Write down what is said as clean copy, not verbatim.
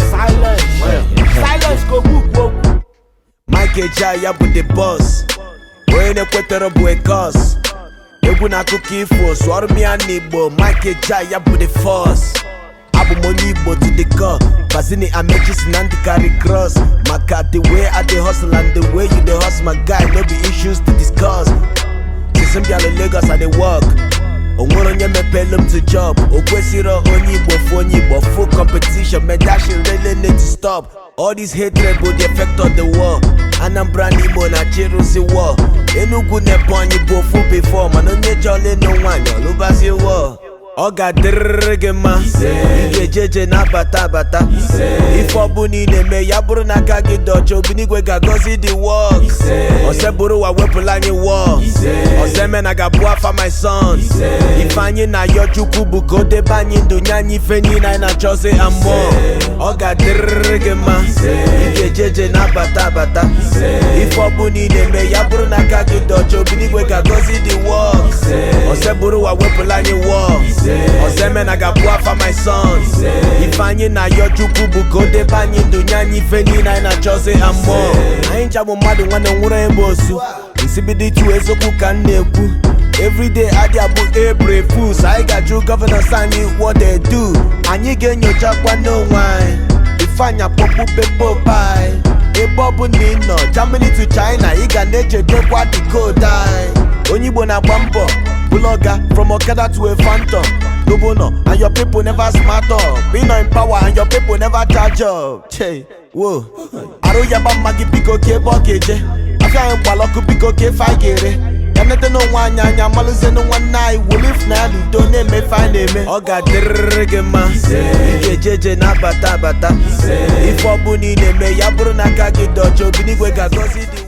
Silence. Silence ka ogbu ukwu okwu. Mike Ejeagha bụ the boss. Onye na-ekwetara bụ a curse. Egwu na akụkọ ifo, sụọrọ m ya n'Igbo. Mike Ejeagha bụ the force. Abụ m onye Igbo to the core. Bazini Amechi si na ndị carry cross. Maka the way I dey hustle and the way you dey hustle, my guy, no be issues to discuss. Since m bịara Lagos, I dey work. O nwere onye mepelu m to job. O kwesịrị onye Igbo fụ onye Igbo full competition, man, that shit really need to stop. All this hatred bụ the effect of the war. Anambra na Imo na chịrụzi war. Enugu na Ebonyi bụ ofu before, mana onye chọrọ ịnụ nwaanyị ọlụbazi war. Ọ ga-adịrịrị gị mma. Ị ga-eje eje na-abata abata. Ife ọbụla ị na-eme, ya bụrụ na aka gị dị ọcha, Obinigwe ga-agọzi the work. Ọsẹ bụrụ ụwa wepụla anyị war. Ọsọ ga-abụ afa my son. Ife anyị na-ayọ Chukwu bụ ka o debe anyị ndụ, nye anyị ife niile anyị na-achọzi and more. Ọ ga-adịrịrị gị mma. Ị ga-eje eje na-abata abata. Ife ọbụla ị na-eme, ya bụrụ na aka gị dị ọcha, Obinigwe ga-agọzi the work. Ọsẹ bụrụ ụwa wepụla anyị war. Ọsọ ga-abụ afa my son. Ife anyị na-ayọ Chukwu bụ ka o debe anyị ndụ, nye anyị ife niile anyị na-achọzi and more. Anyị ncha bụ mmadụ nwanne, nwụrụ ebe osu nsibidi tu eziokwu ka m na-ekwu. Everyday adị abụ April Fools. Anyị ga-ajụ governors anyị what they do. Anyị ga-enyochakwa n'onwe anyị ife anyị akpọkpukpe pope anyị. Ebe ọ bụ na ị nọ, Germany to China, ị ga na-echedekwa the code anyị. Onye Igbo na-agba mbọ blogger from Okada to a phantom. Gobono and your people never smart up. Be not in power and your people never charge up. Che, whoa. Arụ ya ba mma gị, biko ka ebe ọ ga-eje. Afịa anyị gbara ọkụ, biko ka efe anyị ga-ere. Ya nete n'onwe anyị anya, malụzienụ nwanne anyị wụlif na ya n'udo na-eme ife anyị na-eme. Ọ ga-adịrịrị gị mma. Ị ga-eje eje na-abata abata. Ife ọbụla ị na-eme, ya bụrụ na aka gị dị ọcha, Obinigwe ga-agọzi dị.